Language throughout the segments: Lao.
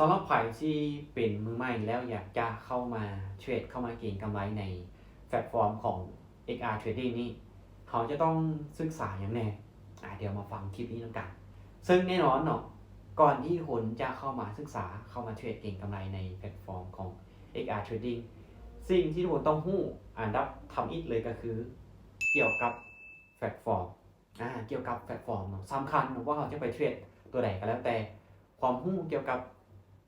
ສຳລັບໃຜທີ່ເປັນມືໃໝ່ແລ້ວຢາກຈະເຂົ້າມາເທຣດ ເຂົ້າມາເກັງກຳໄລໃນແພລດຟອມຂອງ ເອັກອາ Trading ນີ້ ເຮົາຈະຕ້ອງສຶກສາຫຍັງແດ່? ອາ ດຽວມາຟັງຄລິບນີ້ນຳກັນ. ເຊິ່ງແນ່ນອນເນາະ ກ່ອນທີ່ຄົນຈະເຂົ້າມາສຶກສາ ເຂົ້າມາເທຣດເກັງກຳໄລໃນແພລດຟອມຂອງ ເອັກອາ Trading ສິ່ງທີ່ທຸກຄົນຕ້ອງຮູ້ອັນດັບທຳອິດເລີຍກໍຄື ກ່ຽວກັບແພລດຟອມ ອາ ກ່ຽວກັບແພລດຟອມເນາະ ສຳຄັນເນາະ ວ່າເຮົາຈະໄປເທຣດຕົວໃດກໍແລ້ວແຕ່ ຄວາມຮູ້ກ່ຽວກັບ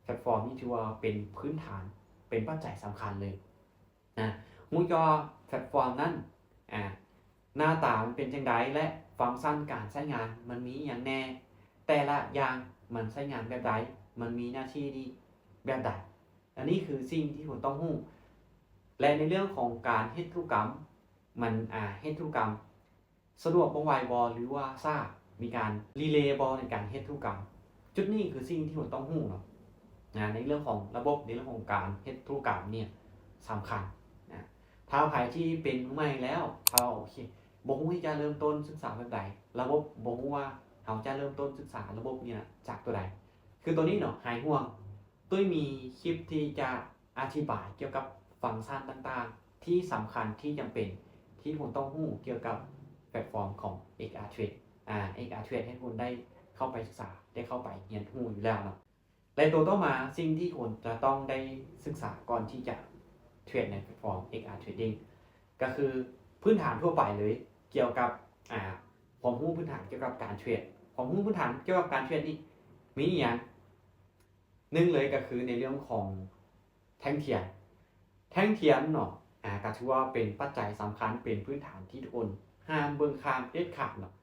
ແພລດຟອມນີ້ຖືວ່າເປັນພື້ນຖານ ເປັນປັດໄຈສຳຄັນເລີຍນະ. ຮູ້ກ່ຽວກັບແພລດຟອມນັ້ນ ອາ ໜ້າຕາມັນເປັນຈັ່ງໃດ ແລະ ຟັງຊັນການໃຊ້ງານມັນມີຫຍັງແດ່? ແຕ່ລະຢ່າງມັນໃຊ້ງານແບບໃດ? ມັນມີໜ້າທີ່ນີ້ແບບໃດ? ອັນນີ້ຄືສິ່ງທີ່ຄົນຕ້ອງຮູ້ ແລະ ໃນເລື່ອງຂອງການເຮັດທຸລະກຳ ມັນ ອາ ເຮັດທຸລະກຳສະດວກບໍ່ໄວບໍ່ ຫຼືວ່າຊ້າ ມີການດີເລບໍ່ໃນການເຮັດທຸລະກຳ? ຈຸດນີ້ຄືສິ່ງທີ່ຄົນຕ້ອງຮູ້ເນາະ ນະ ໃນເລື່ອງຂອງລະບົບ ໃນເລື່ອງຂອງການເຮັດທຸລະກຳນີ້ສຳຄັນນະ. ຖ້າໃຜທີ່ເປັນມືໃໝ່ແລ້ວ ຖ້າ ໂອເຄ ບໍ່ຮູ້ທີ່ຈະເລີ່ມຕົ້ນສຶກສາແບບໃດ ລະບົບ ບໍ່ຮູ້ວ່າເຮົາຈະເລີ່ມຕົ້ນສຶກສາລະບົບນີ້ນະ ຈາກຕົວໃດ ຄືຕົວນີ້ເນາະ ຫາຍຫ່ວງ. ຕຸ້ຍມີຄລິບທີ່ຈະອະທິບາຍກ່ຽວກັບຟັງຊັນຕ່າງໆ ທີ່ສຳຄັນ ທີ່ຈຳເປັນ ທີ່ທຸກຄົນຕ້ອງຮູ້ກ່ຽວກັບແພລດຟອມຂອງ ເອັກອາ Trade ອາ ເອັກອາ Trade ໃຫ້ທຸກຄົນໄດ້ເຂົ້າໄປສຶກສາ ໄດ້ເຂົ້າໄປຮຽນຮູ້ຢູ່ແລ້ວເນາະ. ແລະ ໂຕຕໍ່ມາ ສິ່ງທີ່ຄົນຈະຕ້ອງໄດ້ສຶກສາກ່ອນທີ່ຈະເທຣດໃນແພລດຟອມ ເອັກອາ Trading ກໍຄືພື້ນຖານທົ່ວໄປເລີຍ ກ່ຽວກັບ ອາ ຄວາມຮູ້ພື້ນຖານກ່ຽວກັບການເທຣດ. ຄວາມຮູ້ພື້ນຖານກ່ຽວກັບການເທຣດນີ້ມີອີ່ຫຍັງ? ໜຶ່ງເລີຍກໍຄືໃນເລື່ອງຂອງແທ່ງທຽນ. ແທ່ງທຽນເນາະ ອາ ກໍຖືວ່າເປັນປັດໄຈສຳຄັນ ເປັນພື້ນຖານທີ່ທຸກຄົນຫ້າມເບິ່ງຂ້າມເດັດຂາດເນາະ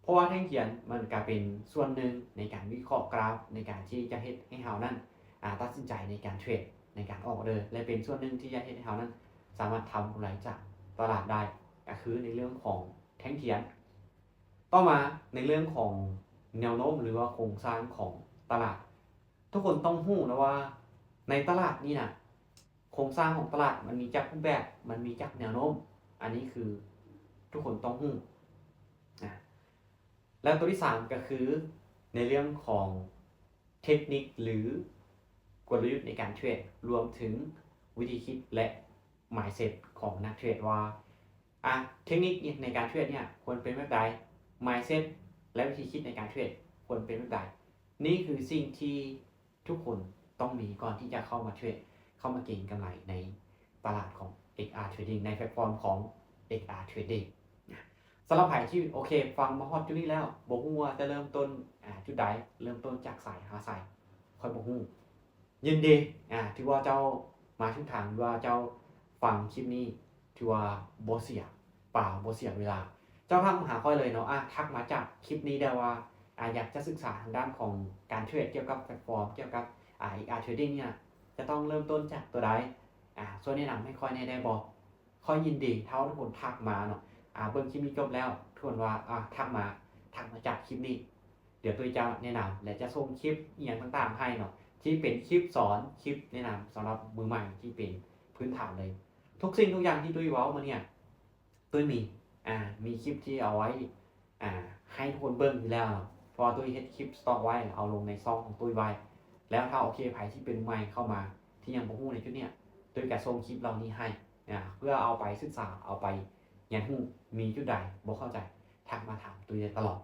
ເພາະວ່າແທ່ງທຽນມັນກໍເປັນສ່ວນໜຶ່ງໃນການວິເຄາະກຣາຟ ໃນການທີ່ຈະເຮັດໃຫ້ເຮົານັ້ນ ອາ ຕັດສິນໃຈໃນການເທຣດ ໃນການອອກອອເດີ ແລະ ເປັນສ່ວນໜຶ່ງທີ່ຈະເຮັດໃຫ້ເຮົານັ້ນສາມາດທຳກຳໄລຈາກຕະຫຼາດໄດ້ ກໍຄືໃນເລື່ອງຂອງແທ່ງທຽນ. ຕໍ່ມາໃນເລື່ອງຂອງແນວໂນ້ມ ຫຼືວ່າໂຄງສ້າງຂອງຕະຫຼາດ ທຸກຄົນຕ້ອງຮູ້ນະວ່າໃນຕະຫຼາດນີ້ນະ ໂຄງສ້າງຂອງຕະຫຼາດມັນມີຈັກຮູບແບບ ມັນມີຈັກແນວໂນ້ມ ອັນນີ້ຄືທຸກຄົນຕ້ອງຮູ້ນະ. ແລ້ວຕົວທີສາມກໍຄືໃນເລື່ອງຂອງເທັກນິກ ຫຼື ກົນລະຍຸດໃນການເທຣດ ລວມເຖິງວິທີຄິດ ແລະ ມາຍເຊັດຂອງນັກເທຣດວ່າ ອາ ເທັກນິກໃນການເທຣດເນີ້ຍຄວນເປັນແບບໃດ? ມາຍເຊັດ ແລະ ວິທີຄິດໃນການເທຣດຄວນເປັນແບບໃດ? ນີ້ຄືສິ່ງທີ່ທຸກຄົນຕ້ອງມີກ່ອນທີ່ຈະເຂົ້າມາເທຣດ ເຂົ້າມາເກັງກຳໄລໃນຕະຫຼາດຂອງ ເອັກອາ Trading ໃນແພລດຟອມຂອງ ເອັກອາ Trading ນະ. ສຳລັບໃຜທີ່ ໂອເຄ ຟັງມາຮອດຈຸດນີ້ແລ້ວ ບໍ່ຮູ້ວ່າຈະເລີ່ມຕົ້ນ ອາ ຈຸດໃດ ເລີ່ມຕົ້ນຈາກໃສຫາໃສ ຂ້ອຍບໍ່ຮູ້ ຍິນດີ ອາ ຖືວ່າເຈົ້າມາຖືກທາງ ຫຼືວ່າເຈົ້າຟັງຄລິບນີ້ ຖືວ່າບໍ່ເສຍເປົ່າ ບໍ່ເສຍເວລາ. ເຈົ້າທັກມາຫາຂ້ອຍເລີຍເນາະ ອາ ທັກມາຈາກຄລິບນີ້ໄດ້ວ່າ ອາ ຢາກຈະສຶກສາທາງດ້ານຂອງການເທຣດ ກ່ຽວກັບແພລດຟອມ ກ່ຽວກັບ ອາ ເອັກອາ Trading ນີ້ນະ ຈະຕ້ອງເລີ່ມຕົ້ນຈາກຕົວໃດ? ອາ ຊ່ວຍແນະນຳໃຫ້ຂ້ອຍແດ່ໄດ້ບໍ່? ຂ້ອຍຍິນດີ ຖ້າທຸກຄົນທັກມາເນາະ ອາ ເບິ່ງຄລິບນີ້ຈົບແລ້ວ ທຸກຄົນວ່າ ອາ ທັກມາ ທັກມາຈາກຄລິບນີ້ ດຽວຕຸ້ຍຈະແນະນຳ ແລະ ຈະສົ່ງຄລິບອີ່ຫຍັງຕ່າງໆໃຫ້ເນາະ ທີ່ເປັນຄລິບສອນ ຄລິບແນະນຳສຳລັບມືໃໝ່ ທີ່ເປັນພື້ນຖານເລີຍ. ທຸກສິ່ງທຸກຢ່າງທີ່ຕຸ້ຍເວົ້າມາເນີ້ຍ ຕຸ້ຍມີ ອາ ມີຄລິບທີ່ເອົາໄວ້ ອາ ໃຫ້ທຸກຄົນເບິ່ງຢູ່ແລ້ວເນາະ ເພາະວ່າຕຸ້ຍເຮັດຄລິບສະຕັອກໄວ້ ເອົາລົງໃນຊ່ອງຂອງຕຸ້ຍໄວ້. ແລ້ວຖ້າ ໂອເຄ ໃຜທີ່ເປັນໃໝ່ເຂົ້າມາ ທີ່ຍັງບໍ່ຮູ້ໃນຈຸດເນີ້ຍ ຕຸ້ຍກະສົ່ງຄລິບເຫຼົ່ານີ້ໃຫ້ ອາ ເພື່ອເອົາໄປສຶກສາ ເອົາໄປຮຽນຮູ້ ມີຈຸດໃດບໍ່ເຂົ້າໃຈ ທັກມາຖາມຕຸ້ຍໄດ້ຕະຫຼອດ.